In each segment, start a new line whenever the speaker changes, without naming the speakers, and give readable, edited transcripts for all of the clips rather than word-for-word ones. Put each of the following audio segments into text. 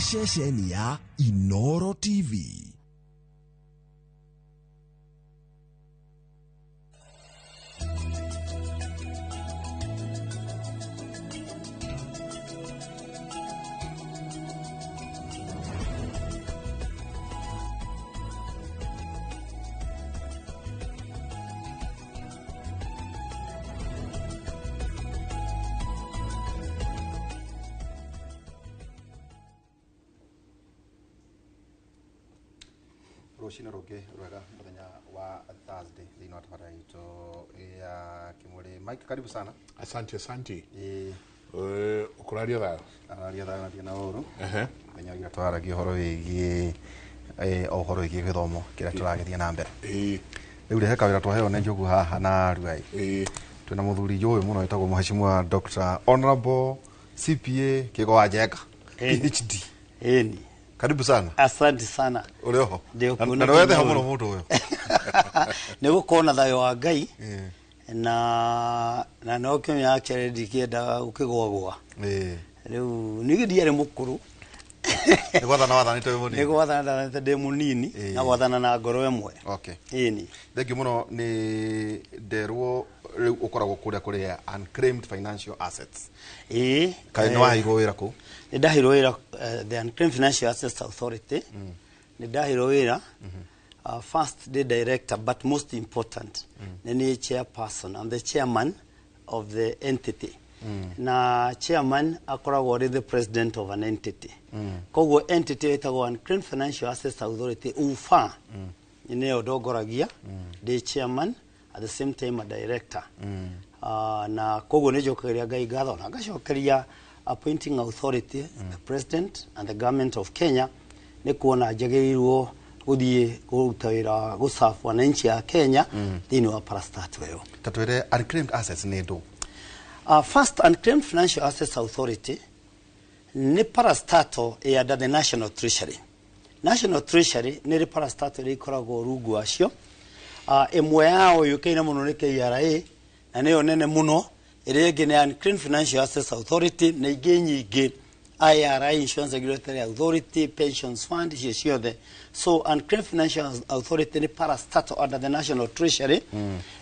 Ceceni ya Inoro TV.
Rũcinĩ rũngĩ rwega, mũthenya wa Thursday, thĩinĩ wa tabarĩra itũ ya Kĩmũrĩ. Mike, karibu sana.
Asante, asante.
Ĩĩ.
Ũkũraria thayũ?
Araria thayũ na ndirĩ na ũru.
Ehe.
Mũthenya wa ira twaragia ũhoro wĩgiĩ o ũhoro wĩgiĩ gĩthomo kĩrĩa tũragĩthiĩ na mbere. Rĩu rĩ, he kawĩra twaheo nĩ Njogu haha na Aruai. Twĩna mũthuri njũĩ mũno wĩtagwo Mheshimiwa Dr. Honorable CPA Kĩgo wa Njenga, PhD.
Ĩni.
Karibu sana.
Asante sana.
Ũrĩ oho?
Ndĩ
Na
kuo.
na nĩwetheha mũno mũndũ ũyũ.
Nĩ gũkorwo na thayũ wa Ngai na no kĩmenya actually ndikĩendaga gũkĩgwagwa. Rĩu ningĩ ndiarĩ mũkũrũ.
Nĩ gwathana wathanĩte wĩ mũnini.
Nĩ gwathana ndathanĩte ndĩ mũnini na gwathana na ngoro ĩmwe.
Okay.
Ĩni.
Thengiũ mũno. Nĩ nderwo rĩu ũkoragwo kũrĩa kũrĩa Unclaimed Financial Assets.
Ĩĩ.
Kaĩ nĩ waheirwo wĩra kũu?
Nĩ ndaheirwo wĩra the Unclaimed Financial Assets Authority. Nĩ ndaheirwo wĩra first the director, but most important nĩ niĩ chairperson. I'm the chairman of the entity, na chairman akoragwo arĩ the president of an entity. Koguo entity ĩtagwo Unclaimed Financial Assets Authority, UFA, nĩyo ndongoragia ndĩ chairman, at the same time a director. Na koguo nĩ njokagĩria Ngai ngatho na ngacokeria appointing authority, the president and the government of Kenya, nĩ kuona njagĩrĩirwo gũthiĩ kũruta wĩra wa gũserve wananchi a Kenya thĩinĩ wa parastatal ĩyo.
Ta twĩre, unclaimed assets nĩ ndũ?
First, Unclaimed Financial Assets Authority nĩ parastatal ĩ under the National Treasury. National Treasury nĩ ĩrĩ parastatal iria ikoragwo rungu wacio. Ĩmwe yao yũĩkaine mũno nĩ KRA, na nĩyo nene mũno. Ĩrĩa ĩngĩ nĩ Unclaimed Financial Assets Authority na ingĩ nyingĩ, IRA, Insurance Regulatory Authority, Pensions Fund, icio ciothe. So Unclaimed Financial Authority nĩ parastatal under the National Treasury,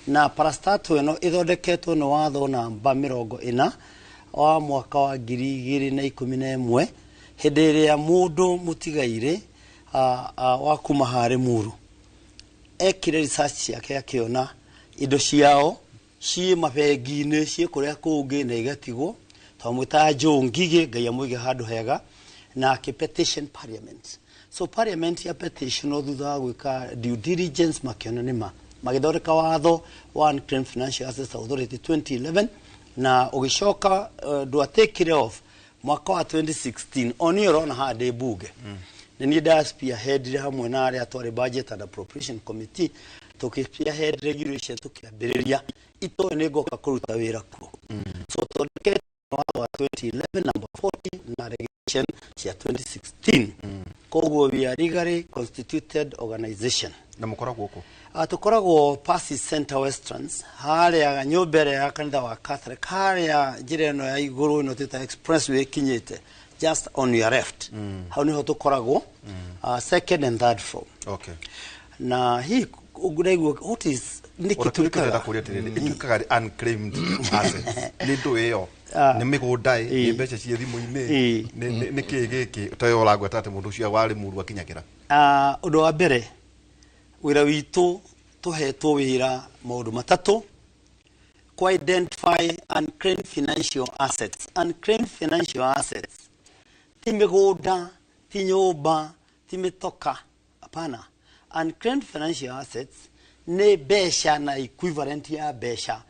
na parastatal ĩno ĩthondeketwo nĩ watho namba 40 wa mwaka wa 2011, hĩndĩ ĩrĩa mũndũ mũtigairĩ wa kuma harĩ Muru ekire research ciake, akĩona indo ciao ciĩ mabengi-inĩ, ciĩ kũrĩa kũngĩ na igatigwo. Twamwĩtaga Joe Ngigĩ, Ngai amũige handũ hega, na akĩ petition parliament. So parliament ya petition, o thutha wa gwĩka due diligence, makĩona nĩma magĩthondeka watho wa Unclaimed Financial Assets Authority 2011, na ũgĩcoka ndwatekire off mwaka wa 2016. O niĩ ũrona haha ndĩ mbunge, nĩ niĩ nda spearheadire hamwe na arĩa twarĩ Budget and Appropriation Committee, tũkĩ spearhead regulation, tũkĩambĩrĩria itoĩ nĩ ngoka kũruta wĩra kuo. So thondekete watho wa 2011 number 40 na regulation cia 2016. Koguo we are legally constituted organization.
Na mũkoragwo kũ?
Tũkoragwo Percy Center, Westlands, harĩa nyũmba ĩrĩa ya kanitha wa Catholic, harĩa njĩra ĩno ya igũrũ ĩno twĩta expressway ĩkinyĩte, just on your left. Hau nĩho tũkoragwo, second and third floor. Na hii ũngĩraigua what is nĩkĩ
Ona kĩu
twĩkaga?
ndĩrenda kũria atĩrĩrĩ, ĩtuĩkaga unclaimed assets nĩ ndũ ĩyo? Nĩ mĩgũnda ĩ, nĩ mbeca ciĩ thimũ-inĩ, nĩ kĩĩ gĩkĩ ta ĩyo ũragweta atĩ mũndũ ũcio warĩ mũru akinyagĩra?
Ũndũ wa mbere, wĩra witũ, tũhetwo wĩra maũndũ matatũ: ku identify unclaimed financial assets. Unclaimed financial assets ti mĩgũnda, ti nyũmba, ti mĩtoka, hapana. Unclaimed financial assets nĩ mbeca na equivalent ya mbeca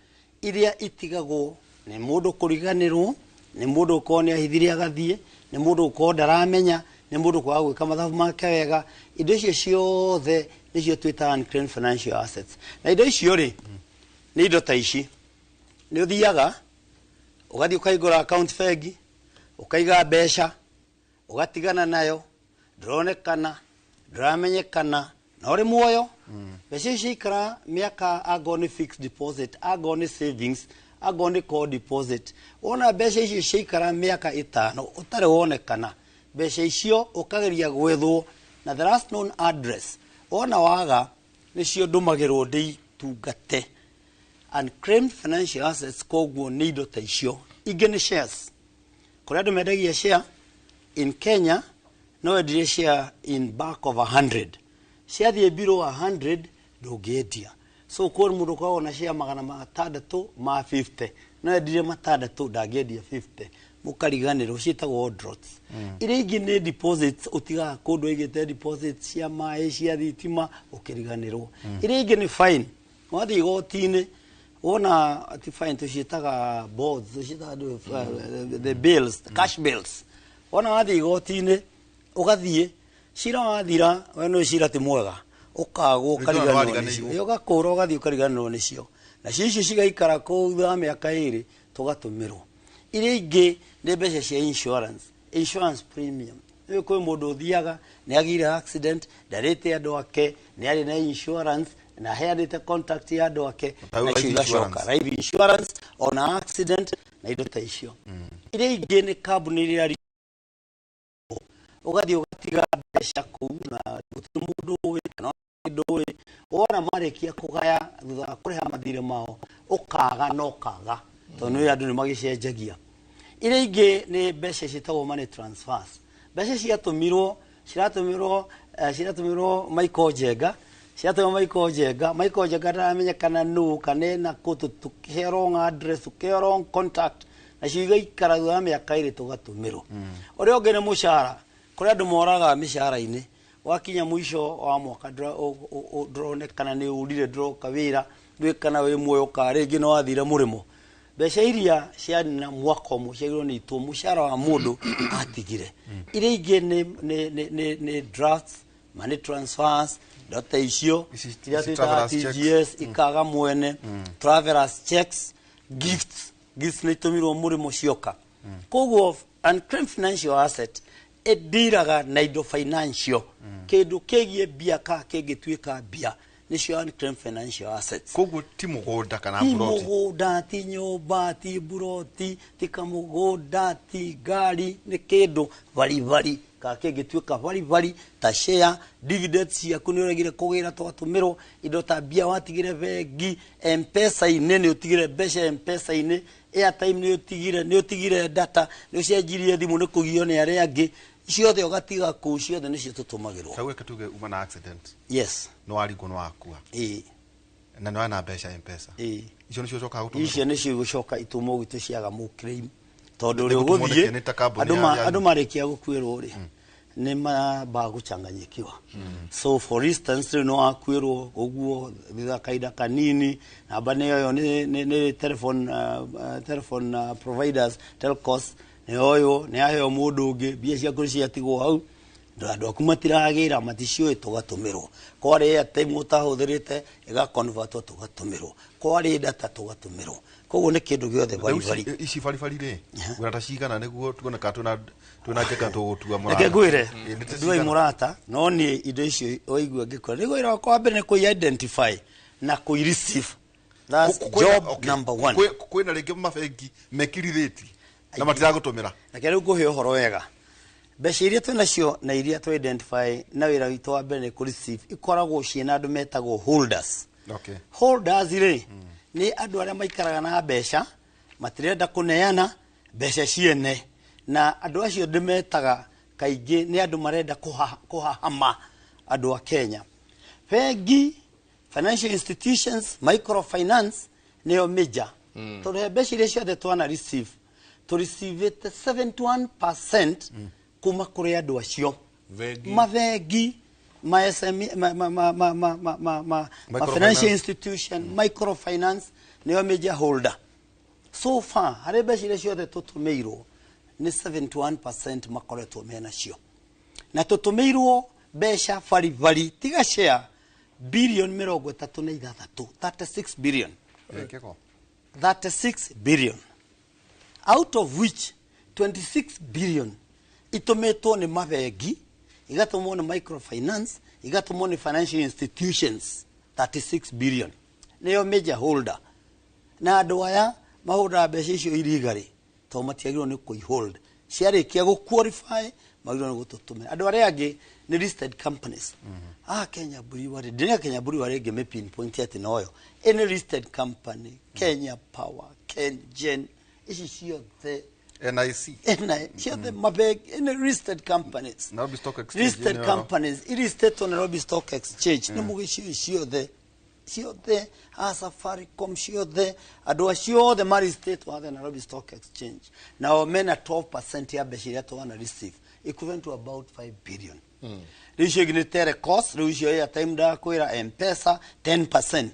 iria itigagwo nĩ mũndũ kũriganĩrwo, nĩ mũndũ gũkorwo nĩ ahithire agathiĩ, nĩ mũndũ gũkorwo ndaramenya, nĩ mũndũ kwaga gwĩka mathabu make wega. Indo icio ciothe nĩcio twĩtaga unclaimed financial assets. Na indo icio rĩ, nĩ indo ta ici: nĩ ũthiaga ũgathiĩ ũkahingũra account bengi, ũkaiga mbeca, ũgatigana nayo, ndũronekana, ndũramenyekana na ũrĩ muoyo. Mbeca icio ciaikara mĩaka, angorwo nĩ fixed deposit, angorwo nĩ savings, angorwo nĩ core deposit, wona mbeca icio ciaikara mĩaka 5 ũtarĩ wonekana. Mbeca icio ũkageria gwethwo na the last known address, wona waga nĩcio ndũmagĩrwo ndĩitungate. Unclaimed financial assets koguo nĩ indo ta icio. Ingĩ nĩ shares. Kũrĩa andũ mendagia share in Kenya, no wendirie share in back of 100, ciathiĩ below 100 ndũngĩendia. So kwĩ mũndũ ũkoragwo na share 650, no endirie 6, ndangĩendia 50, mũkariganĩrwo. Ciĩtagwo drots. Iria ingĩ nĩ deposits ũtigaga kũndũ, aigĩte deposits cia maĩ, cia thitima, ũkĩriganĩrwo. Iria ingĩ nĩ fine. Wathiĩ igoti-inĩ wona ti fine, tũciĩtaga bonds, tũciĩtaga the bills, the cash bills. Wona wathiĩ igoti-inĩ, ũgathiĩ cira wathira, we nĩ cira ti mwega, ũkagwo,
Rĩngĩ
ũkariganĩrwo
wariganĩirwo.
nĩcio. Ũgakũra, ũgathiĩ ũkariganĩrwo nĩcio, nacio icio cigaikara kũu thutha wa mĩaka 2 tũgatũmĩrwo. Iria ingĩ nĩ mbeca cia insurance, insurance premium. Rĩu kwĩ mũndũ ũthiaga nĩ agĩire accident, ndarĩte andũ ake, nĩ arĩ na insurance na aheanĩte contact ya andũ ake.
Ta
nacio
life
igacoka
insurance.
Life insurance ona accident na indo ta icio. Iria ingĩ nĩ kambuni iria ũgathiĩ ũgatiga mbeca kũu na gũtirĩ mũndũ ũĩ kana ndũĩ. Wona marĩkia kũgaya thutha wa kũrĩha mathirĩ mao, ũkaga na ũkaga, tondũ nĩ andũ nĩ magĩcenjagia. Iria ingĩ nĩ mbeca ciĩtagwo money transfers. Mbeca ciatũmirwo, ciratũmirwo Michael Njenga, ciratũmirwo Michael Njenga. Michael Njenga ndaramenyekana nũ kana ena kũ, tũkĩhe wrong address, tũkĩhe wrong contact, nacio igaikara thutha wa mĩaka 2 tũgatũmĩrwo. Ũrĩa ũngĩ nĩ mũcara. Kũrĩ andũ moraga mĩcara-inĩ, wakinya mũico wa mwaka ndũronekana nĩ ũrire, ndũroka wĩra, ndũĩ kana wĩ muoyo kana rĩngĩ nĩ wathire mũrĩmo. Mbeca iria cianina mwaka ũmwe ciagĩrĩirwo nĩ itwo mũcara wa mũndũ atigire. Iria ingĩ nĩ drafts, money transfers, indo ta icio iria
Ici
twĩtaga
travelers checks.
TGS, ikaga mwene, travelers checks, gifts. Gifts nĩ itũmirwo mũrĩmo cioka. Koguo unclaimed financial asset ĩndiraga na indo financial, kĩndũ kĩgiĩ mbia ka kĩngĩtuĩka mbia, nĩcio unclaimed financial assets.
Koguo ti mũgũnda kana
Ti
mburoti?
Mũgũnda, ti nyũmba, ti mburoti, ti kamũgũnda, ti ngari, nĩ kĩndũ baribari ka kĩngĩtuĩka baribari, ta share, dividends ciaku nĩ ũregire kũgĩra, twatũmĩrwo indo ta mbia watigire bengi, Mpesa-inĩ nĩ ũtigire mbeca Mpesa-inĩ, airtime nĩ ũtigire, nĩ ũtigire data, nĩ ũcenjirie thimũ nĩ kũgio nĩ arĩa angĩ, ciothe ũgatiga kũu, ciothe nĩcio tũtũmagĩrwo.
Sau reke tuge uma na accident, nĩ warigwo nĩ wakua na nĩ wana mbeca Mpesa, icio nĩcio ũcokaga gũtũmĩrwo?
Icio nĩcio igũcoka itũmwo gwitũ ciaga mũclaim, tondũ ũrĩa
Nĩ gũtũmwo
ũgũthiĩ
nĩkĩ? Nĩ ta kambuni
andũ marĩkia gũkuĩrwo rĩ, nĩ mambaga gũchanganyikiwa. So for instance, rĩu nĩ wakuĩrwo ũguo, thutha kahinda kanini namba nĩ yoyo nĩ telephone providers, telcos, nĩ yoywo, nĩ yaheo mũndũ ũngĩ, mbia ciaku nĩ ciatigwo hau, andũ aku matiragĩra, maticiũĩ, tũgatũmĩrwo. Kwarĩ airtime ũtahũthĩrĩte, ĩgaconvertwo, tũgatũmĩrwo. Kwarĩ data, tũgatũmĩrwo. Koguo nĩ kĩndũ gĩothe
Rĩu
baribari.
Ici baribari rĩ, wĩra ta cigana nĩguo tuone kana twĩna njenga tũgũtua mũrata?
Reke ngwĩre.
Ĩ, nĩ ta
Nduai
cigana?
mũrata, no niĩ indo icio waigua ngĩkora nĩguo wĩra wakwa wa mbere nĩ kũi-identify na kũi-receive. That's job number one.
Kwĩna rĩngĩ mabengi mekirithĩti na matiragũtũmĩra.
Reke rĩu ngũhe ũhoro wega. Mbeca iria twĩ nacio na iria tũ identify na wĩra witũ wa mbere nĩ kũ receive, ikoragwo ciĩna andũ metagwo holders. Holders rĩ, nĩ andũ arĩa maikaraga na mbeca, matirenda kũneana mbeca ciene, na andũ acio ndĩmetaga kaingĩ nĩ andũ marenda kũhahama andũ a Kenya. Bengi, financial institutions, microfinance nĩyo major, tondũ he mbeca iria ciothe twana receive, tũreceivĩte 71% kuma kũrĩ andũ acio.
Bengi.
Mabengi, ma SME, ma
Microfinance.
financial institution, microfinance nĩyo major holder. So far harĩ mbeca iria ciothe tũtũmĩirwo, nĩ 71% makoretwo menacio, na tũtũmĩirwo mbeca baribari, tiga share, bilioni 36, 36 billion.
Kĩko.
36 billion, out of which 26 billion itũmĩtwo nĩ mabengi, igatũmwo nĩ microfinance, igatũmwo nĩ financial institutions. 36 billion nĩyo major holder, na andũ aya mahũraga mbeca icio illegally, tondũ matiagĩrĩirwo nĩ kũihold. Ciarĩkia gũ qualify magĩrĩirwo nĩ gũtũtũmĩra. Andũ arĩa angĩ nĩ listed companies. Kenya Brewery, ndĩrĩa Kenya Brewery ĩngĩ pinpoint atĩ noyo. Any listed company, Kenya Power, KenGen, ici ciothe
NIC.
NI, ciothe mabengi, any listed companies.
Nairobi Stock Exchange
Listed
nĩyo.
companies, ilisted on Nairobi Stock Exchange, nĩ mũgĩciũĩ ciothe. Ciothe, a Safaricom ciothe, andũ acio othe marĩ wa the Nairobi Stock Exchange. Nao mena 12% ya mbeca iria twana receive, equivalent to about 5 billion. Rĩu icio ingĩ nĩ Telecos, rĩu icio airtime ndakwĩra, M-Pesa 10%,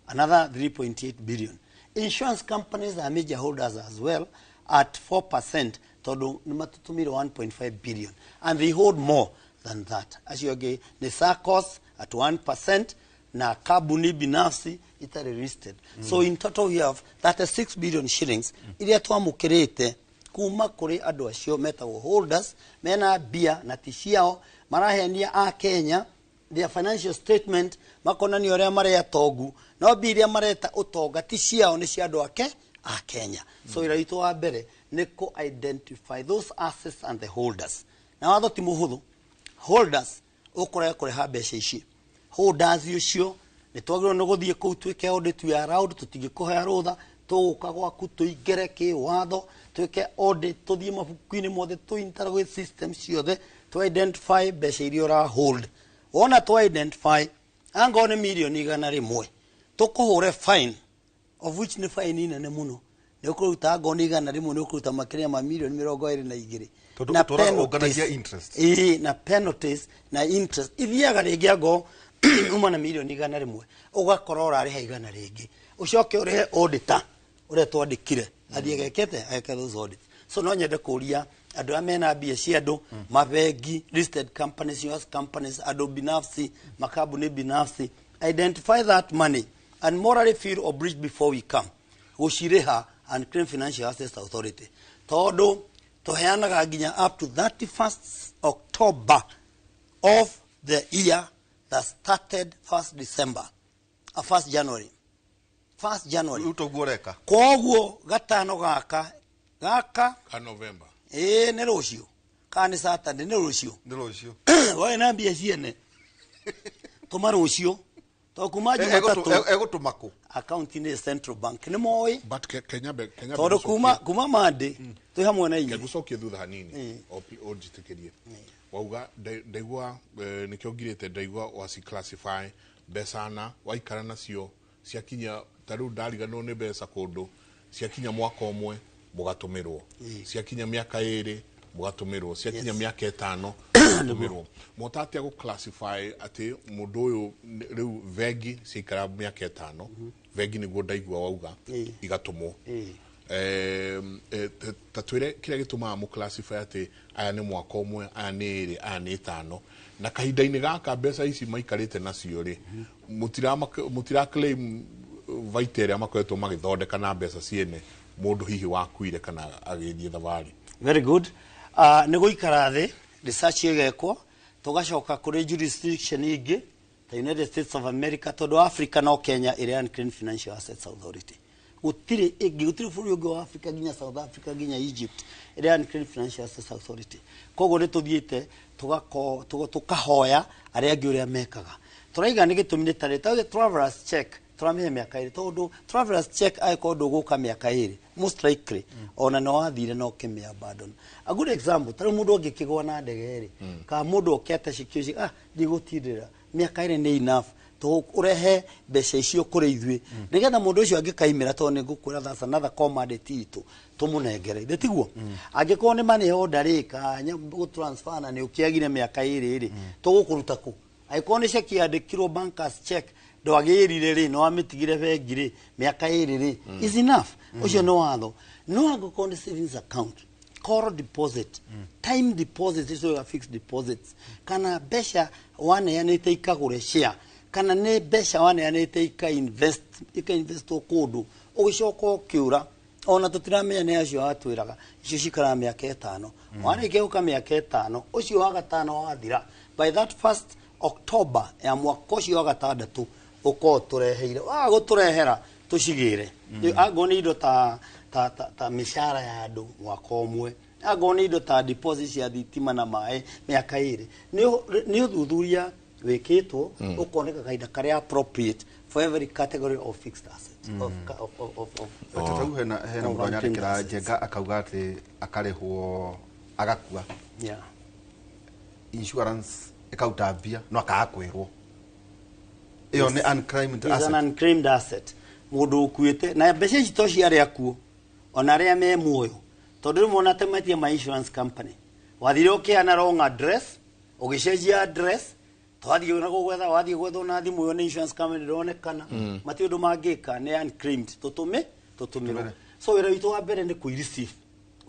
another 3.8 billion. Insurance companies are major holders as well at 4%, tondũ nĩ matũtũmire 1.5 billion and they hold more than that. Acio angĩ nĩ SACCOS at 1% na kambuni binafsi itarĩ listed. So in total we have 36 billion shillings iria twamũkĩrĩte kuma kũrĩ andũ acio metagwo holders, mena mbia na ti ciao, marahenia a Kenya their financial statement makonania ũrĩa marĩ atongu, no mbia iria mareta ũtonga ti ciao, nĩ cia andũ ake a Kenya. So wĩra witũ wa mbere nĩ kũ identify those assets and the holders. Na watho ti mũhũthũ. Holders ũkũrega kũreha mbeca ici, holders ũcio nĩ twagĩrĩirwo nĩ gũthiĩ kũu twĩke audit. We are allowed, tũtingĩkũhea rũtha, tũgũka gwaku tũingĩre kĩwatho twĩke audit, tũthiĩ mabuku-inĩ mothe, tũ interrogate system ciothe, tũ identify mbeca iria ũra hold. Wona tũ identify angorwo nĩ mirioni 100, tũkũhũre fine, of which nĩ fine nene mũno. Nĩ ũkũruta angorwo nĩ 100, nĩ ũkũruta makĩria ma mirioni 22.
Tondũ
Na
ũtũraga
penalties.
ũnganagia interest.
Ĩĩ, na penalties na interest ithiaga rĩngĩ, angorwo uma na mirioni 100, ũgakora ũrarĩha 100 rĩngĩ, ũcoke ũrĩhe auditor ũrĩa twandĩkire athiĩ agekete ageke those audits. So no nyende kũria andũ arĩa mena mbia cia andũ, mabengi, listed companies, US companies, andũ binafsi, makambuni binafsi, identify that money and morally feel obliged before we come gũcirĩha Unclaimed Financial Assets Authority, tondũ tũheanaga nginya up to 31st October of the year that started 1st December, 1st January, 1st January.
Rĩu toguo ũreka.
Koguo gatano gaka gaka
Ka November.
Ĩĩ, nĩ rũciũ kana nĩ Saturday? Nĩ rũciũ.
Nĩ rũciũ.
Woe na mbia ciene, tũma rũciũ, to kuma Jumatatũ.
Egũtũma kũ?
Akaunti-inĩ Central Bank nĩ moĩ.
But Kenya Kenya
Tondũ kuma Monday twĩ hamwe na inyuĩ.
Ngucokie thutha hanini ũnjĩtĩkĩrie. Wauga ndaigua nĩkĩo ngirĩte, ndaigua waci classify mbeca na waikara nacio ciakinya, ta rĩu ndariganĩrwo nĩ mbeca kũndũ, ciakinya mwaka ũmwe mũgatũmĩrwo, ciakinya mĩaka 2 mũgatũmĩrwo, ciakinya mĩaka 5 mũgatũmĩrwo. Mwota atĩa gũ classify atĩ mũndũ ũyũ rĩu bengi ciaikara mĩaka 5, bengi nĩguo ndaigua wauga igatũmwo? Ta twĩre kĩrĩa gĩtũmaga mũ classify atĩ aya nĩ mwaka ũmwe, aya nĩ 2, aya nĩ 5, na kahinda-inĩ gaka mbeca ici maikarĩte nacio rĩ, mũtira claim baita ĩrĩa makoretwo magĩthondeka na mbeca ciene mũndũ hihi wakuire kana agĩthiĩ thabarĩ?
Very good. Nĩ gũikara thĩ, research ĩgekwo, tũgacoka kũrĩ jurisdiction ingĩ ta United States of America, tondũ Africa no Kenya ĩrĩa Unclaimed Financial Assets Authority. Gũtirĩ ĩngĩ, gũtirĩ bũrũri ũngĩ wa Africa, nginya South Africa, nginya Egypt, ĩrĩa Unclaimed Financial Assets Authority. Koguo nĩ tũthiĩte tũkahoya arĩa angĩ ũrĩa mekaga. Tũraiga nĩ gĩtũmi nĩ tarĩ ta travelers check tũramĩhe mĩaka 2, tondũ travelers check angĩkorwo ndũgũka mĩaka 2, most likely ona nĩ wathire na ũkĩmĩ abandon. A good example, tarĩu mũndũ angĩkĩgwa na ndege rĩ, kana mũndũ okete cikio, ndigũtindĩra, mĩaka 2 nĩ enough ũrehe mbeca icio kũrĩ ithuĩ, nĩgetha mũndũ ũcio angĩkaimĩra, tondũ nĩ ngũkwĩra that's another core mandate itũ, tũmũnengere. Ithe tiguo? Angĩkorwo nĩ money order rĩ, ka gũtransfer na nĩ ũkĩagire mĩaka 2 rĩ, tũgũkũruta kũ? Angĩkorwo nĩ ceki yandĩkirwo bankers check, ndwagĩrire rĩ, nĩ wamĩtigire bengi rĩ, mĩaka 2 rĩ is enough. Ũcio nĩ watho. No angĩkorwo nĩ savings account, call deposit, time deposits, icio ya fixed deposits, kana mbeca waneanĩte ikagũre share, kana nĩ mbeca waneanĩte ika invest, ika investwo kũndũ, ũgĩcoka ũkĩũra, ona tũtiramenya nĩ acio atwĩraga, icio cikaraga mĩaka 5. Warĩkia gũka mĩaka 5, ũcio wa gatano wathira, by that first October ya mwaka ũcio wa gatandatũ ũkorwo tũreheire. Waga gũtũrehera, tũcigĩre. Angorwo nĩ indo ta mĩcara ya andũ mwaka ũmwe. Angorwo nĩ indo ta deposit cia thitima na maĩ mĩaka 2, nĩ ũthuthuria wĩkĩtwo ũkoneka kahinda karĩa appropriate for every category of fixed asset of
Ta rĩu hena
of
mũndũ
unclaimed
anyandĩkĩra
assets.
Njenga akauga atĩ akarĩhwo agakua, insurance ĩkaruta mbia no akaga kwĩrwo. Ĩyo nĩ unclaimed
Is an
asset.
Unclaimed asset. Mũndũ ũkuĩte na mbeca ici to cia arĩa akuũ, ona arĩa me muoyo, tondũ rĩmwe ona tematia ma insurance company wathire ũkĩheana wrong address, ũgĩcenjia address, twathiĩ na gũgwetha, wathiĩ gwethwo na thimũ ĩyo nĩ insurance company ndĩronekana, matirĩ ũndũ mangĩka, nĩ unclaimed, tũtũme tũtũmĩrwo. So wĩra witũ wa mbere nĩ kũi-receive,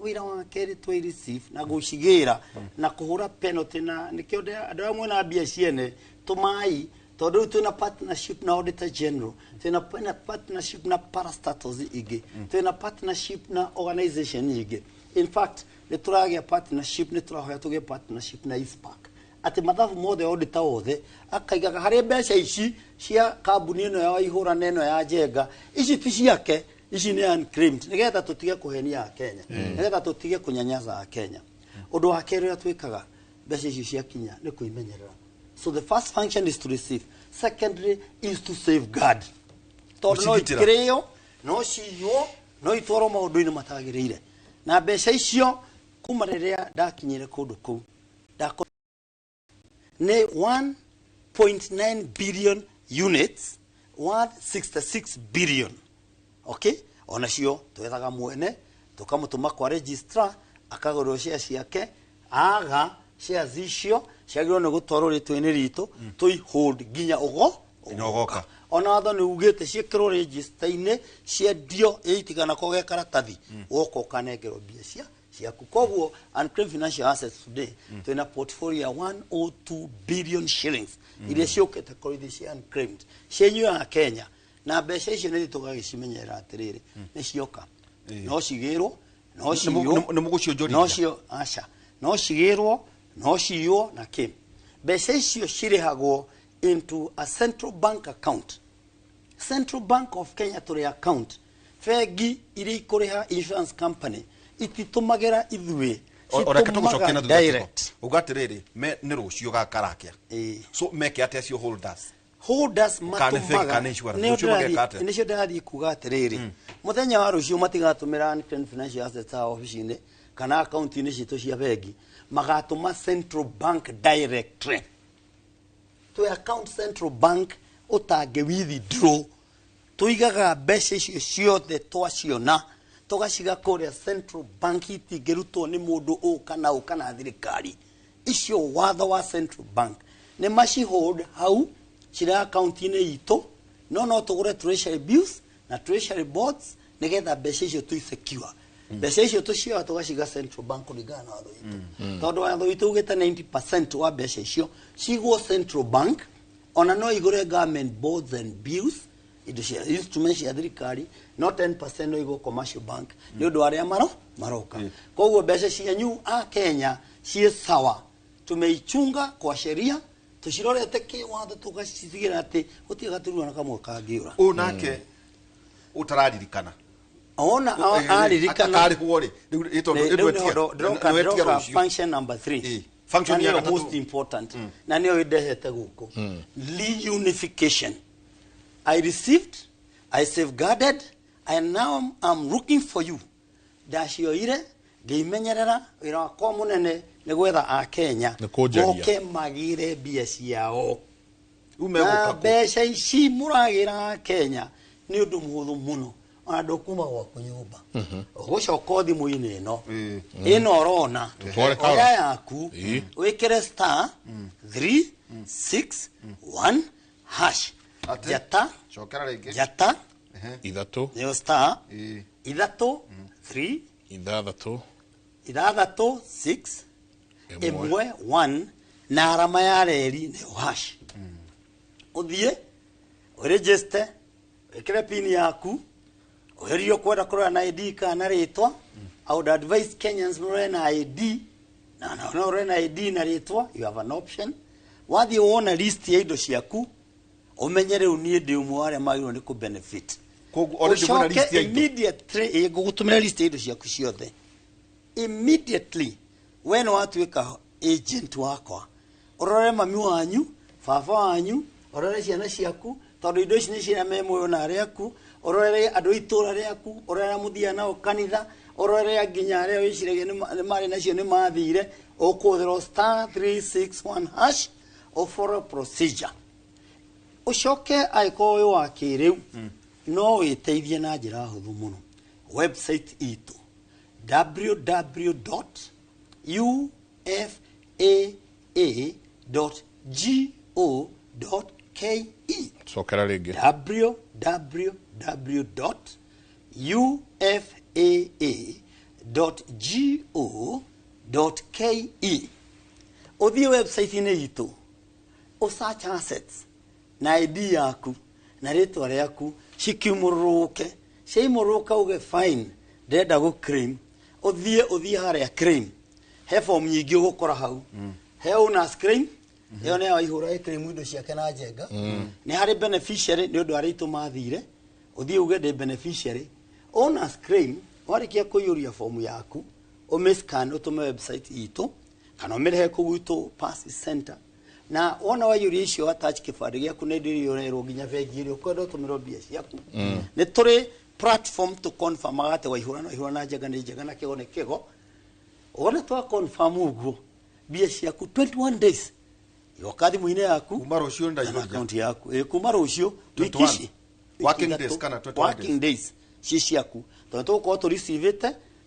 wĩra wa kerĩ twĩ receive na gũcigĩra na kũhũra penalty, na nĩkĩo andũ arĩa mwĩna mbia ciene tũmai, tondũ rĩu twĩna partnership na Auditor General, twĩna partnership na parastatals ingĩ, twĩna partnership na organization ingĩ. In fact, nĩ tũragĩa partnership, nĩ tũrahoya tũgĩe partnership na ICPAK, atĩ mathabu mothe auditor wothe akaigaga harĩ mbeca ici cia kambuni ĩno ya Waihũra na ĩno ya Njenga, ici ti ciake, ici nĩ unclaimed, nĩgetha tũtige kũhenia Akenya, nĩgetha tũtige kũnyanyaza Akenya. Ũndũ wa kerĩ ũrĩa twĩkaga mbeca icio ciakinya nĩ kũimenyerera. So the first function is to receive, secondly is to safeguard, tondũ no
Gũcigitĩra.
ikĩrĩo, no ciywo, no itwarwo maũndũ-inĩ matagĩrĩire. Na mbeca icio kuma rĩrĩa ndakinyire kũndũ kũu nĩ 1.9 billion units worth 66 billion, okay? Onacio twethaga mwene, tũkamũtũma kwa registrar, akagũrwo share ciake. Aga shares icio ciagĩrĩirwo nĩ gũtwarwo rĩtwa-inĩ ritũ, tũi hold nginya ũgo
Nginya ũgoka.
Ona watho nĩ ugĩte ciĩkĩrwo register-inĩ, ciendio ĩitigana ko ge karatathi, woka ũkanengerwo mbia cia ciaku. Koguo unclaimed financial assets today, twĩna portfolio ya 102 billion shillings iria ciũkĩte kũrĩ cia unclaimed cienyu ya Kenya, na mbeca icio nĩ tũgagĩcimenyerera atĩrĩrĩ, nĩ cioka, no cigĩrwo, no ciywo.
Nĩ mũgũcionjorithia?
No cio aca, no cigĩrwo, no ciywo na kĩ. Mbeca icio cirĩhagwo into a central bank account, Central Bank of Kenya tũrĩ account. Bengi iria ikũrĩha insurance company ititũmagĩra ithuĩ,
Oreke tũgũcokie na
citũmaga
thutha.
direct.
Uga atĩrĩrĩ, nĩ rũciũ gakarakia. So meke atĩa acio holders?
Holders
Kana bengi,
matũmaga
kana insurance.
Nĩo
Rũciũ mageka atĩa?
Nĩcio ndĩrathiĩ kuga atĩrĩrĩ, mũthenya wa rũciũ matigatũmĩra unclaimed financial assets haha obici-inĩ kana akaunti-inĩ citũ cia bengi, magatũma Central Bank directly. Twĩ account Central Bank ũtangĩ withdraw, tũigaga mbeca icio ciothe twaciona, tũgaciga kũrĩa Central Bank, itingĩrutwo nĩ mũndũ ũ kana ũ kana thirikari. Icio watho wa Central Bank nĩ macihold hau cirĩ akaunti-inĩ itũ, no tũgũre treasury bills na treasury bonds nĩgetha mbeca icio tũi secure. Mbeca icio tũcioya tũgaciga Central Bank kũringana na watho witũ, tondũ watho witũ ugĩte 90% wa mbeca icio cigwo Central Bank. Ona no igũre government bonds and bills, indo cia instruments cia thirikari, no 10% no igwo commercial bank nĩ ũndũ wa arĩa maroka. Koguo mbeca cianyu a Kenya ciĩ sawa, tumeichunga kwa sheria, tũcirorete kĩwatho, tũgacitigĩra atĩ gũtirĩ gaturwa na kamwe kangĩũra.
Ũyũ nake ũtararirikana
Ona aririkana
akarĩhwo rĩ rĩu ĩ tondũ
Rĩu nĩho ndĩroka
nĩwetia
ndĩroka
rũciũ.
function number 3.
Function
Na
ya
nĩyo
gatatũ.
most important, na nĩyo ĩndehete gũkũ, reunification. I received, I safeguarded, and now I'm looking for you. Ndacioire ngĩimenyerera, wĩra wakwa mũnene nĩ gwetha Akenya
Nĩ kũnjaria.
moke magĩre mbia ciao.
Rĩu
Na
megũka kũ?
Mbeca ici mũragĩra Kenya nĩ ũndũ mũhũthũ mũno, ona ndũkuma gwaku nyũmba, ũgũcoka o thimũ-inĩ ĩno ĩno ũrona.
Tũtware kara.
Oya yaku, wĩkĩre *361#.
Atĩ?
Njata
Cokera rĩngĩ.
njata
3
nĩyo star 3 3
6
6 6
1
1 1 na arama ya reri nĩyo hash. Ũthiĩ ũregister, wĩkĩre pin yaku, ũgerie kwenda kũrora na ID kana na rĩtwa. I would advise Kenyans mũrore na ID, na no ũrore na ID na rĩtwa, you have an option. Wathiĩ wona list ya indo ciaku, ũmenye rĩu niĩ ndĩ ũmwe wa arĩa magĩrĩirwo nĩ kũ-benefit.
Koguo already mwĩna list ya indo.
Immediately, ĩ, ngũgũtũmĩra list ya indo ciaku ciothe. Immediately we nĩ watuĩka agent wakwa, ũrore mami wanyu, baba wanyu, ũrore ciana ciaku, tondũ indo ici nĩ cia me muoyo na arĩa aku, ũrore andũ a itũra rĩaku, ũrore arĩa mũthiaga nao kanitha, ũrore nginya arĩa wĩciragia nĩ marĩ nacio nĩ mathire. Ũkũhũthĩra *361# ũfollow procedure, ũcoke angĩkorwo wĩ wa kĩrĩu no wĩteithie na njĩra hũthũ mũno. Website itũ www.ufaa.go.ke.
Cokera rĩngĩ.
www.ufaa.go.ke. Ũthiĩ website-inĩ itũ, ũsearch assets na ID yaku na rĩtwa rĩaku, cikiumũrũrũke. Ciaimũrũrũka, uge fine, ndĩrenda gũ claim. Ũthiĩ harĩa claim, he form nyingĩ ũgũkora hau. He owners claim, ĩyo nĩ waihũra ĩ claim indo ciake na njenga. Nĩ harĩ beneficiary, nĩ ũndũ arĩa aitũ mathire, ũthiĩ uge ndĩ beneficiary. Owners claim, warĩkia kũiyũria fomu yaku, ũmĩscan, ũtũme website itũ kana ũmĩrehe kũu gwitũ Pass Center. Na wona waiyũria icio, attach kĩbandĩ gĩaku na indo iria ũrerwo, nginya bengi ĩrĩa ũkwenda ũtũmĩrwo mbia ciaku. Nĩ tũrĩ platform tũ confirm atĩ waihũra na waihũra na njenga nĩ njenga na kĩgo nĩ kĩgo. Wona twa confirm ũguo, mbia ciaku 21 days igoka thimũ-inĩ yaku
Kuma rũciũ
kana
ndaihũria.
Akaunti yaku. Ĩ, kuma rũciũ, wiki
21.
ici, wiki
Working
ithatũ,
days kana 21?
Working days ci ciaku, tondũ tũgũkorwo tũ receive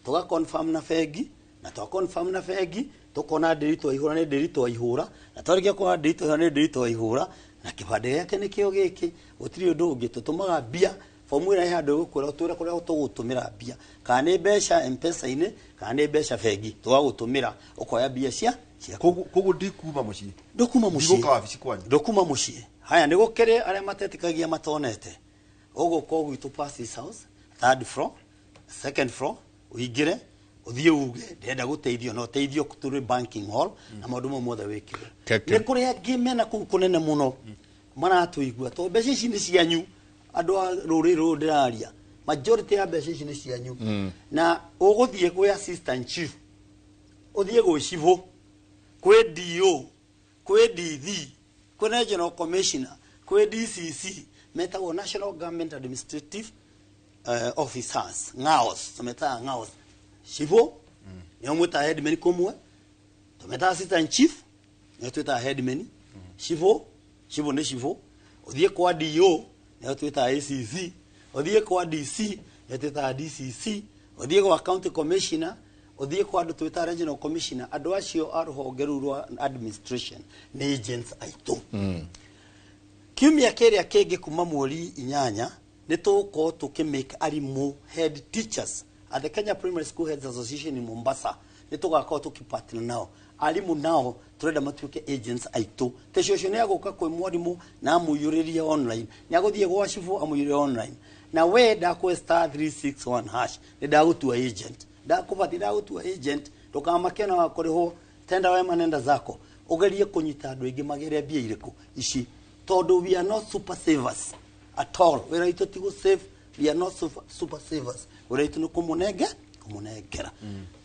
tũga confirm na bengi, na twa confirm na bengi tũkona ndĩri twaihũra nĩ ndĩri twaihũra, na twarĩkia kuona ndĩri twaihũra nĩ ndĩri twaihũra na kĩbandĩ gĩake nĩkĩo gĩkĩ, gũtirĩ ũndũ ũngĩ. Tũtũmaga mbia, fomu ĩrĩa ĩ handũ ĩgũkwĩra ũtwĩre kũrĩa tũgũtũmĩra mbia, kana nĩ mbeca M-Pesa-inĩ kana nĩ mbeca bengi, tũgagũtũmĩra ũkoya mbia cia ciaku.
Koguo ndikuma mũciĩ?
Ndũkuma mũciĩ.
Ndigũka wabici kwanyu?
Ndũkuma mũciĩ. Haya, nĩ gũkĩrĩ arĩa matetĩkagia matonete, ũgũka gwitũ Passes House, third floor, second floor, ũingĩre, ũthiĩ uge ndĩrenda gũteithio, na ũteithio tũrĩ banking hall na maũndũ mau mothe wĩkĩrwo. Nĩ kũrĩ angĩ mena kũu kũnene mũno maratũigua, tondũ mbeca ici nĩ cianyu, andũ a rũrĩrĩ rũrũ ndĩraria, majority ya mbeca ici nĩ cianyu. Na ũgũthiĩ gwĩ assistant chief, ũthiĩ gwĩ cibũ, kwĩ DO, kwĩ DD, kwĩ regional commissioner, kwĩ DCC, metagwo National Government Administrative Officers, NGAOs, tũmetaga NGAOs. Cibũ nĩo mwĩtaga headman kũmwe, tũmetaga assistant chief, nĩo twĩtaga headman. Cibũ, cibũ nĩ cibũ. Ũthiĩ kwa DO, nĩo twĩtaga ACC. Ũthiĩ kwa DC, nĩo twĩtaga DCC. Ũthiĩ gwa county commissioner, ũthiĩ kwa andũ twĩtaga regional commissioner. Andũ acio a rũhonge rũu rwa administration nĩ agents aitũ. Kiumia kĩrĩa kĩngĩ, kuma mweri 8, nĩ tũgũkorwo tũkĩmake arimũ head teachers at the Kenya Primary School Heads Association in Mombasa. Nĩ tũgakorwo tũkĩpartner nao. Arimũ nao tũrenda matuĩke agents aitũ. Te cũcũ nĩ agũka kwĩ mwarimũ na amũiyũrĩrie online, nĩ agũthiĩ gwa cibũ amũiyũrĩrie online, na we ndakwe *361# nĩ ndagũtua agent, ndakũbati ndagũtua agent. Ndũkamake na wakũrĩhwo, tenda wema nenda zako, ũgerie kũnyita andũ aingĩ magĩre mbia irĩkũ ici, tondũ we are not super savers at all. Wĩra witũ ti gũ save, we are not super, super savers. Wĩra witũ nĩ kũmũnengera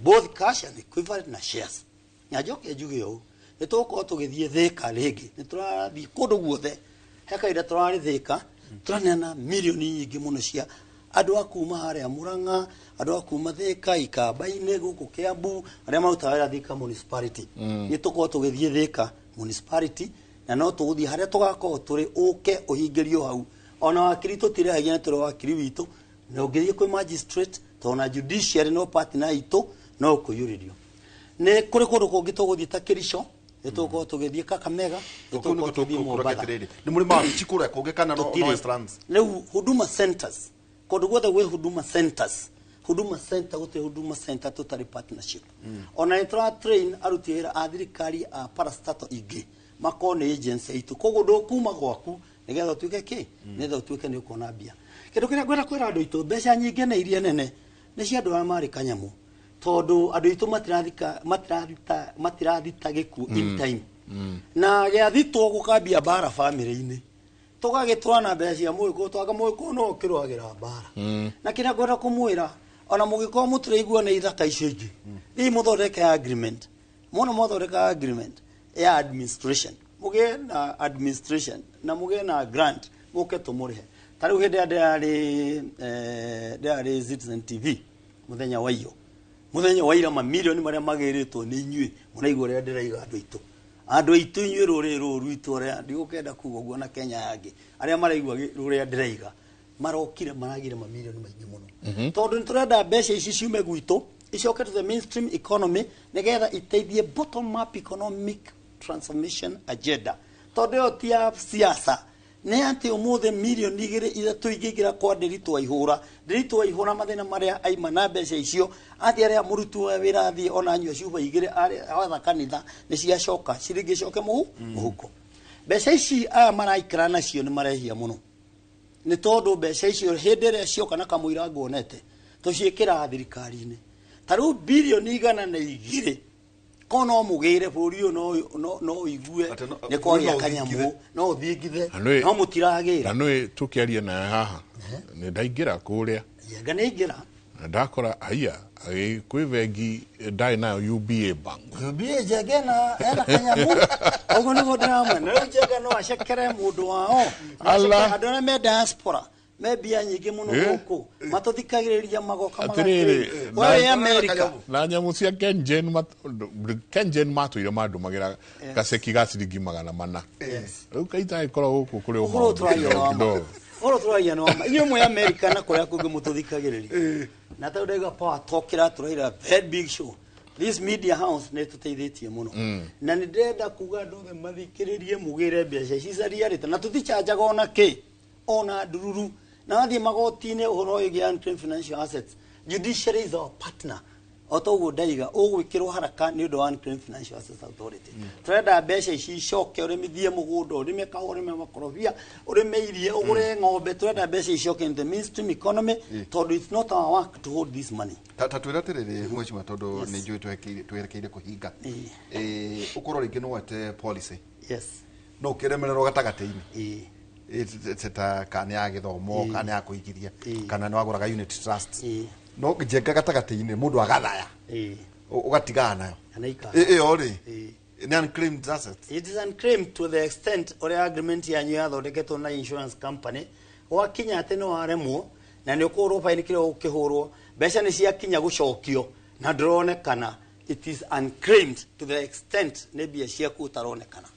both cash and equivalent na shares. Na njoke njuge ũũ, nĩ tũgũkorwo tũgĩthiĩ Thĩka rĩngĩ, nĩ tũrathiĩ kũndũ guothe. He kahinda tũrarĩ Thĩka, tũraneana mirioni nyingĩ mũno cia andũ a kuma harĩa Murang'a, andũ a kuma Thĩka, Ikamba-inĩ, gũkũ Kiambu, arĩa marutaga wĩra Thĩka municipality. Nĩ tũkorwo tũgĩthiĩ Thĩka municipality, na no tũgũthiĩ harĩa tũgakorwo tũrĩ, ũke ũhingĩrio hau. Ona wakiri tũtirĩhagia, nĩ tũrĩ wakiri witũ, na ũngĩthiĩ kwĩ magistrate, tondũ na judiciary no partner itũ, no ũkũiyũrĩrio. Nĩ kũrĩ kũndũ kũngĩ tũgũthiĩ ta Kericho, nĩ tũgũkorwo tũgĩthiĩ Kakamega, nĩ tũgũkorwo tũgĩthiĩ Mombatha.
Nĩ mũrĩ mawabici kũrĩa kũngĩ kana no
Tũtirĩ.
Westlands?
Rĩu Huduma centers, kũndũ guothe gwĩ Huduma centers, Huduma center, gũtirĩ Huduma center tũtarĩ partnership. Ona nĩ tũra train aruti wĩra a thirikari a parastatal ingĩ makorwo nĩ agency itũ. Koguo ndũkuma gwaku nĩgetha ũtuĩke kĩ, nĩgetha ũtuĩke nĩ ũkuona mbia. Kĩndũ kĩrĩa ngwenda kwĩra andũ aitũ, mbeca nyingĩ na iria nene nĩ cia andũ arĩa marĩ kanyamũ, tondũ andũ aitũ matirathika, matirathita, matirathita gĩkuũ in time, na gĩathitwo gũkambia mbara bamĩrĩ-inĩ, tũgagĩtũra na mbeca cia mũgĩkũyũ, twanga mũgĩkũyũ no ũkĩrũagĩra mbara. Na kĩrĩa ngwenda kũmwĩra, Ona mũgĩkorwo mũtiraigua nĩ ithaka icio ingĩ, thiĩ mũthondeke agreement. Muona mwathondeka agreement ya administration, mũgĩe na administration na mũgĩe na grant, mũke tũmũrĩhe. Ta rĩu hĩndĩ ĩrĩa ndĩrarĩ Citizen TV mũthenya wa iyo, mũthenya wa ira, mamirioni marĩa magĩrĩtwo nĩ inyuĩ mũraigua ũrĩa ndĩraiga andũ aitũ, andũ aitũ inyuĩ rũrĩrĩ rũrũ rwitũ, ũrĩa ndigũkenda kuga ũguo na Kenya yangĩ, arĩa maraigua rũrĩa ndĩraiga marokire maragire mamirioni maingĩ mũno, tondũ nĩ tũrenda mbeca ici ciume gwitũ icoke to the mainstream economy nĩgetha iteithie bottom up economic transformation agenda, tondũ ĩyo ti ya siasa. Nĩ atĩ ũmũthĩ 3 mirioni 3 ingĩingĩra kwa Ndĩritũ wa Ihũra, Ndĩritũ wa Ihũra mathĩna marĩa aima na mbeca icio, athiĩ arĩa mũruti wa wĩra, athiĩ ona anyua cuba 2 watha kanitha nĩ ciacoka ciringi icoke mũhuko. Mbeca ici aya maraikara nacio nĩ marehia mũno, nĩ tondũ mbeca icio hĩndĩ ĩrĩa cioka na kamũira nguonete tũciĩkĩraga thirikari-inĩ. Ta rĩu 102 birioni ko no mũgĩre bũrũri ũyũ, no ũigue
Atĩ
nĩ kwagĩa
no
kanyamũ
ũthingithe.
No ũthingithe.
Na nĩ-
No mũtiragĩra.
Na nĩ tũkĩaria nawe haha nĩ ndaingĩra kũrĩa
Njenga nĩ ingĩra.
Na ndakora haiya kwĩ bengi ndarĩ nayo, UBA Bank.
Mbie Njenga ena kanyamũ, ũguo nĩguo ndĩramwena. Rĩu Njenga no acekere mũndũ wao. No acekere
Allah.
andũ arĩa me diaspora me mbia nyingĩ mũno gũkũ matũthikagĩrĩria magoka.
Atĩrĩrĩ,
we wĩ Amerika.
Na nyamũ cia KenGen, KenGen matũire mandũmagĩra gaceki ga ciringi 400. Rĩu kaita ĩkorwo gũkũ kũrĩ o
Ũhoro
maũndũ
tũragia nĩ wama.
kidogo.
Ũhoro tũragia nĩ wama. Inyuĩ mwĩ Amerika na kũrĩa kũngĩ mũtũthikagĩrĩria na tondũ ndaiga Power Talk ĩratũrehera very big show. This media house nĩ tũteithĩtie mũno, na nĩ ndĩrenda kuga andũ othe mathikĩrĩrie, mũgĩre mbeca ici reality, na tũtichanjaga ona kĩ ona ndururu. Na wathiĩ magoti-inĩ ũhoro wĩgiĩ unclaimed financial assets, judiciary is our partner. O ta ũguo ndaiga, ũgwĩkĩrwo haraka nĩ ũndũ wa Unclaimed Financial Assets Authority. Tũrenda mbeca ici icoke, ũrĩmithie mũgũnda, ũrĩme kahũa, ũrĩme makorobia, ũrĩme iria, ũgũre ng'ombe. Tũrenda mbeca icoke in the mainstream economy, tondũ it's not our work to hold this money.
Ta twĩre atĩrĩrĩ, mheshimiwa, tondũ nĩ njũĩ twerekeire kũhinga. Ũkorwo rĩngĩ nĩ wete policy no ũkĩremererwo gatagatĩ-inĩ. Ta kana nĩ ya gĩthomo, kana nĩ ya kũigithia, kana nĩ wagũraga unit trust, no Njenga gatagatĩ-inĩ mũndũ agathaya, ũgatigana nayo.
Kana ikara.
Ĩyo rĩ, nĩ unclaimed assets?
It is unclaimed to the extent ũrĩa agreement yanyu yathondeketwo na insurance company, gwakinya atĩ nĩ waremwo na nĩ ũkũhũrwo baini, kĩrĩa ũkĩhũrwo mbeca nĩ ciakinya gũcokio na ndũronekana. It is unclaimed to the extent nĩ mbia ciaku ũtaronekana.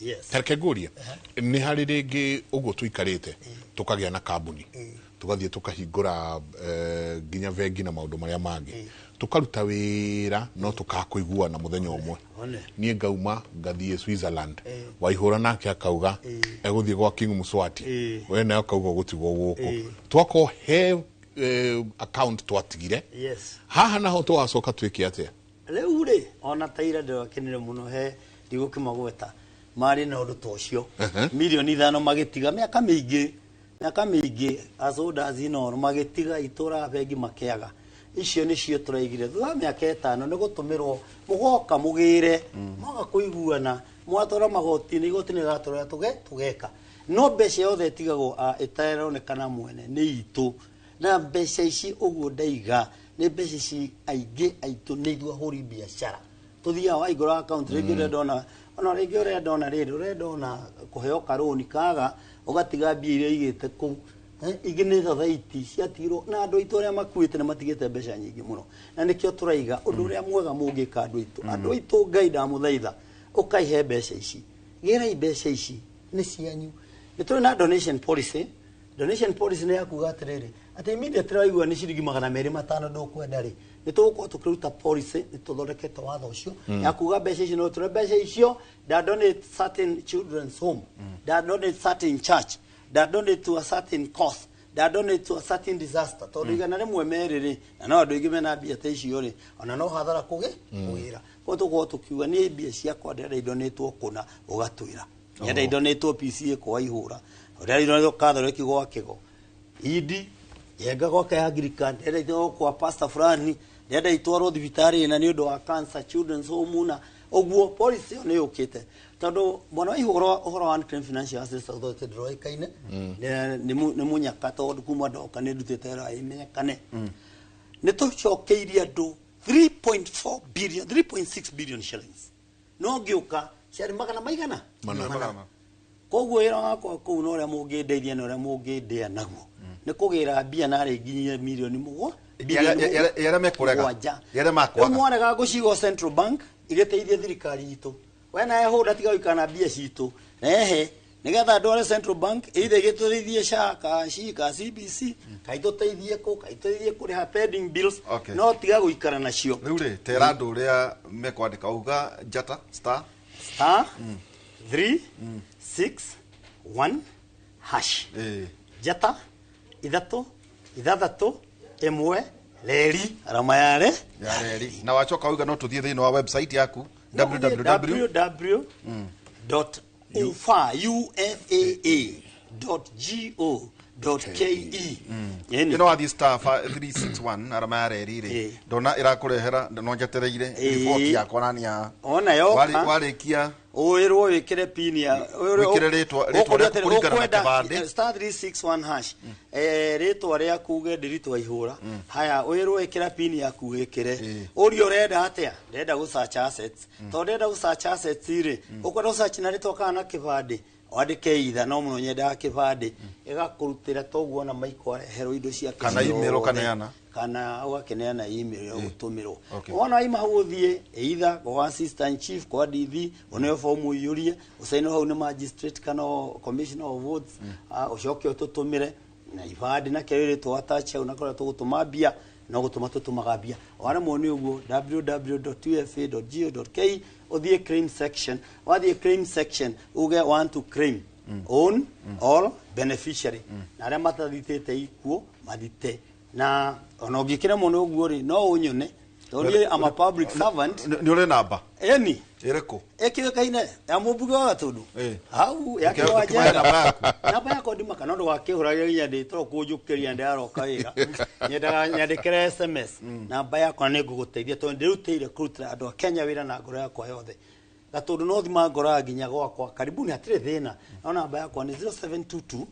Yes.
Tareke ngũrie, nĩ harĩ rĩngĩ ũguo tũikarĩte tũkagĩa na kambuni, tũgathiĩ tũkahingũra nginya bengi na maũndũ marĩa mangĩ, tũkaruta wĩra no tũkakũiguana mũthenya ũmwe?
One.
Niĩ ngauma ngathiĩ Switzerland, Waihũra nake akauga egũthiĩ gwa King Mswati, we nawe ũkauga ũgũtigwo gũkũ, twakorwo he account twatigire haha, naho tũgacoka twĩke atĩa?
Rĩu rĩ, ona ta ira ndĩrakenire mũno, he ndigũkĩmagweta, marĩ na ũndũ ta ũcio, 5 mirioni magĩtiga mĩaka mĩingĩ, mĩaka mĩingĩ, as old as Inooro, magĩtiga itũra bengi makĩaga. Icio nĩcio tũraigire thutha wa mĩaka 5 nĩ gũtũmĩrwo, mũgoka mũgĩre mwaga kũiguana, mwatwara magoti-inĩ, igoti nĩ rĩratũrora tũgeka. No mbeca yothe ĩtigagwo ĩtaronekana mwene nĩ itũ, na mbeca ici ũguo ndaiga nĩ mbeca ici aingĩ aitũ nĩ ithuĩ ahũri biacara tũthiaga waingũra account, rĩngĩ ũrenda ona rĩngĩ ũrenda ona rĩrĩ ũrenda ona kũheo karũni kaga, ũgatiga mbia iria igĩte kũu. Ingĩ nĩ thothaiti ciatigirwo na andũ aitũ arĩa makuĩte, nĩ matigĩte mbeca nyingĩ mũno, na nĩkĩo tũraiga ũndũ ũrĩa mwega mũngĩka andũ aitũ, andũ aitũ, Ngai ndamũthaitha, ũkaihe mbeca ici, gĩrai mbeca ici nĩ cianyu. Nĩ tũrĩ na donation policy. Donation policy nĩ ya kuga atĩrĩrĩ, atĩ immediately waigua nĩ ciringi 205 ndũkwenda rĩ, nĩ tũgũkorwo tũkĩruta policy, nĩ tũthondekete watho ũcio ya kuga mbeca icio no tũre mbeca icio nda donate certain children's home, nda donate certain church, nda donate to a certain cause, nda donate to a certain disaster, tondũ 102 rĩ, na no andũ aingĩ mena mbia ta icio rĩ, ona no hathara kũgĩra. Koguo tũgũkorwo tũkiuga niĩ mbia ciakwa ndĩrenda idonatwo kũna, ũgatwĩra ndĩrenda idonatwo PCA kwa Ihũra, ndĩrenda idonatwo Catholic gwa Kĩgo, Idi Njenga gwake Anglican, ndĩrenda itwarwo kwa pastor fulani, ndĩrenda itwarwo thibitarĩ ĩna nĩ ũndũ wa cancer children's home. Na ũguo policy ĩyo nĩ yũkĩte, tondũ mwana wa Ihũra, ũhoro wa Unclaimed Financial Assets Authority ndũroĩkaine. Nĩ mũnyaka, tondũ kuma ndoka nĩ ndutĩte wĩra ĩmenyekane. Nĩ tũcokeirie andũ 3.4 billion, 3.6 billion shillings. No ngĩũka ciarĩ magana maigana.
Mana.
Mana.
Koguo wĩra wakwa kũu na ũrĩa mũngĩndeithia na ũrĩa mũngĩndĩa naguo nĩ kũgĩra mbia narĩ nginyie mirioni mũgwa bilioni
Yarĩa mekũrega.
mũgwanja.
Yarĩa makwaga.
Rĩu mwarega gũcigo Central Bank igĩteithie thirikari itũ. We nawe hũra tiga gũikara na mbia citũ, rehe nĩgetha ndware Central Bank either ĩgĩtũteithie SHA ka SHI ka CBC ka itũteithie kũ ka itũteithie kũrĩha pending bills.
Okay.
No tiga gũikara nacio.
Rĩu rĩ, tera andũ ũrĩa mekwandĩka, uga njata star
Star 3 6 1 hash. Njata 3 6 1 reri arama yare
ya reri. Na wacoka uga no tũthiĩ thĩinĩ wa website yaku www
www.ufaa.go.ke.
Ĩno wathiĩ star 361 arama ya reri rĩ, ndona ĩrakũrehera no njetereire riboti yakwa nani ya
Ona yoka.
Warĩkia
Wĩrwo wĩkĩre pin ya
Wĩkĩre rĩtwa rĩaku kũringana na kĩbandĩ.
Star 361 hash, rĩtwa rĩaku uge ndĩritwa ihũra haya, wĩrwo ĩkĩra pin yaku wĩkĩre ũrie ũrenda atĩa. Ndĩrenda gũ search assets, tondũ ndĩrenda gũ search assets rĩ, ũkwenda gũ search na rĩtwa kana na kĩbandĩ, wandĩke itha no mũno nyendaga kĩbandĩ, ĩgakũrutĩra toguo na maiko areherwo indo ciake
Kana email
ciothe.
ũkaneana.
Kana ũgakĩneana email ya gũtũmĩrwo.
Okay.
Wona waima hau ũthiĩ either kwa assistant chief, kwa DV, ũneo fomu ũiyũrie, ũcainwo hau nĩ magistrate kana commissioner of votes, ũcoke ũtũtũmĩre na ibandĩ na kĩrĩa rĩtwa attach hau, na kũrĩa tũgũtũma mbia no gũtũma tũtũmaga mbia. Waremwo nĩ ũguo www.ufa.go.ke, ũthiĩ claim section. Wathiĩ claim section uge want to claim own all beneficiary, na arĩa matathitĩte ikuũ mathite, na ona ũngĩkĩremwo nĩ ũguo rĩ, no ũnyone tondũ niĩ am a public servant.
Nĩ ũrĩ namba
Ĩni.
ĩrĩkũ?
Ĩkĩũĩkaine ya mũmbunge wa Gatũndũ hau ya
Ũkĩmahe
Kĩwanja.
namba yaku.
Namba yakwa ndimaka no ndũgakĩhũragĩra nginya ndĩtoro kũnjũkĩria ndĩraroka wĩra, nyendaga nyandĩkĩre SMS namba yakwa, nĩ ngũgũteithia tondũ ndĩrutĩire kũrutĩra andũ a Kenya wĩra na ngoro yakwa yothe. Gatũndũ no thima ngoraga nginya gwakwa karibuni hatirĩ thĩna, no namba yakwa nĩ 0722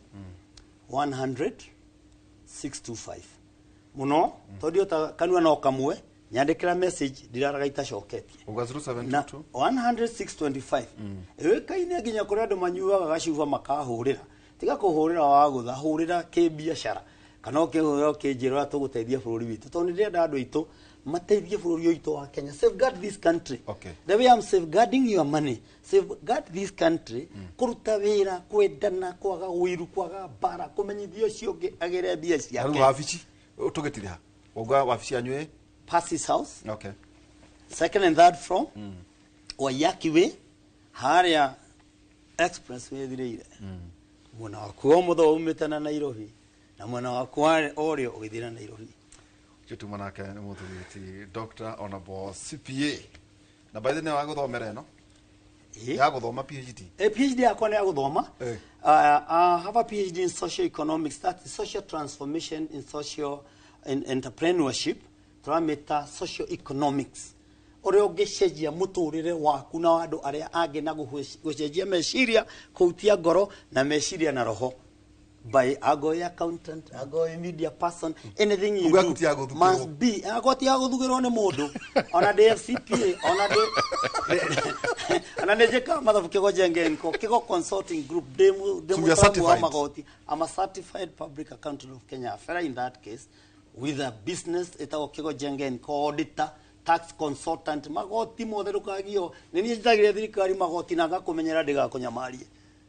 100 625 mũno, tondũ ndiota kanua no kamwe, nyandĩkĩra message ndiraraga itacoketie.
Uga
Na
0722
100 625 ĩũĩkaine nginya kũrĩa andũ manyuaga gacuba makahũrĩra. Tiga kũhũrĩra wagũtha, hũrĩra kĩbiacara kana ũkĩhũrĩra ũkĩnjĩra ũrĩa tũgũteithia bũrũri witũ, tondũ nĩ ndĩrenda andũ aitũ mateithie bũrũri ũyũ witũ wa Kenya. Safeguard this country.
Okay.
The way I'm safeguarding your money, safeguard this country. Kũruta wĩra, kwendana, kwaga ũiru, kwaga mbara, kũmenyithia ũcio ũngĩ agĩre mbia
Na rĩu
ciake.
wabici tũgĩtiriha, uga wabici yanyu ĩ?
Passes House,
Okay.
second and third floor, Waiyaki Way, harĩa expressway ĩthirĩire, mwena waku wa ũmotho umĩte na Nairobi, na mwena waku wa ũrĩo ũgĩthiĩ na Nairobi.
Ũcio tuma nake nĩ mũthuri ti Dr. Honorable CPA, na by the way nĩ wa gũthomera ĩno ya gũthoma PhD.
PhD yakwa nĩ ya gũthoma. I have a PhD in social economics, that is social transformation in social in entrepreneurship, tũramĩta social economics, ũrĩa ũngĩcenjia mũtũrĩre waku na wa andũ arĩa angĩ na gũcenjia meciria, kũhutia ngoro na meciria na roho, by ago accountant, ago media person, anything you
Uga
do
kutia gũthukĩrwo.
must be akwa tiga gũthugĩrwo nĩ mũndũ, ona ndĩ FCPA, ona ndĩ ona nĩ njĩkaga mathabu Kĩgo Njenge Nko Kĩgo Consulting Group, ndĩ ndĩ
So you are
mũtaaramu wa
certified?
magoti. I'm a certified public accountant of Kenya, fair in that case, with a business ĩtagwo Kĩgo Njenge Nko auditor, tax consultant, magoti mothe ndũkagio nĩ niĩ njitagĩria thirikari magoti na ngakũmenyera ndĩgakũnyamarie.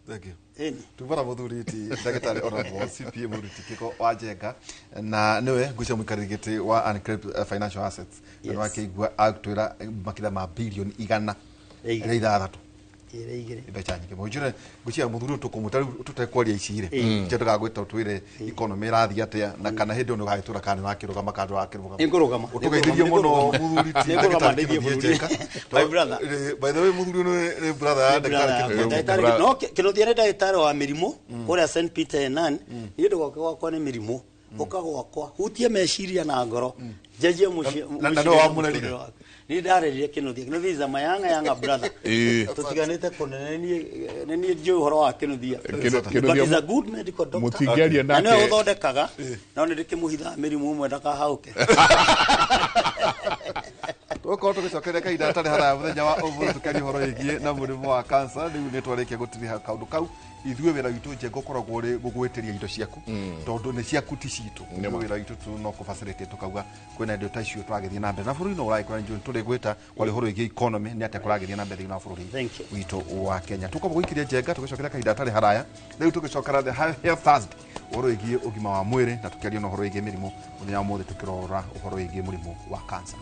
Thank you.
Ĩni.
Tubara muthuri ti ndagĩtarĩ Honorable CPA Mũruti Kĩgo wa Njenga, na nĩwe ngwĩciria mũikarĩri gĩtĩ wa Unclaimed Financial Assets. Na
Yes.
nĩwakĩigua agĩtwĩra makĩria ma bilioni igana
Igĩrĩ.
rĩa ithathatũ.
Igĩrĩ igĩrĩ.
Mbeca nyingĩ mũno. Njũre ngwĩciria mũthuri ũyũ tũkũmwĩta rĩu tũtekwaria ici rĩ, nje tũgagwĩta ũtwĩre economy ĩrathiĩ atĩa, na kana hĩndĩ ĩyo nĩ ũgagĩtwĩra kana nĩ ũrakĩrũgama kana ndũrakĩrũgama.
Nĩngũrũgama.
Ũtũgeithirie mũno mũthuri ti
Nĩngũrũgama
ndagĩtarĩ
ndeithie
Kĩnuthia
bũrũri.
Njenga.
My brother.
By the way, mũthuri ũyũ nĩ brother ya ndagĩtarĩ Kĩnuthia.
Ndagĩtarĩ no Kĩnuthia nĩ ndagĩtarĩ wa mĩrimũ kũrĩa St Peter Enan. Niĩ ndũgoke gwakwa nĩ mĩrimũ, ũka gwakwa hutie meciria na ngoro, njenjie mũciĩ
Na
mũciĩ
nĩwe wamũrerire?
mũtũrĩre waku. Ni ndarerire Kinuthia. Kinuthia is a my younger brother. Tutiganite kũnene nĩ niĩ ndiũĩ ũhoro wa Kinuthia.
Kinuthia
But he's a good medical doctor.
Mũtingĩaria
Na nĩwe
nake.
ũthondekaga no nĩ ndĩkĩmũhithaga mĩrimũ ĩmwe ndakahauke.
Tũgũkorwo tũgĩcokeria kahinda hatarĩ haraya mũthenya wa ũmũthĩ tũkĩaria ũhoro wĩgiĩ na mũrimũ wa cancer. Rĩu nĩ twarĩkia gũtiriha kaũndũ kau. Ithuĩ wĩra witũ njenga ũkoragwo ũrĩ gũgwĩtĩria indo ciaku, tondũ nĩ ciaku ti citũ.
Nĩma.
Ithuĩ wĩra witũ tu no kũ facilitate, tũkauga kwĩna indo ta icio tũragĩthiĩ na mbere na bũrũri no ũragĩkora nĩ tũrĩ gwĩta kwaria ũhoro wĩgiĩ economy, nĩ atĩa kũragĩthiĩ na mbere thĩinĩ wa bũrũri
Thank you.
witũ wa Kenya. Tũkwamba gũikĩria njenga tũgĩcokera kahinda hatarĩ haraya. Rĩu tũgĩcokera the Health Thursday, ũhoro wĩgiĩ ũgima wa mwĩrĩ, na tũkĩaria na ũhoro wĩgiĩ mĩrimũ mũthenya wa ũmũthĩ, tũkĩrora ũhoro wĩgiĩ mũrimũ wa cancer.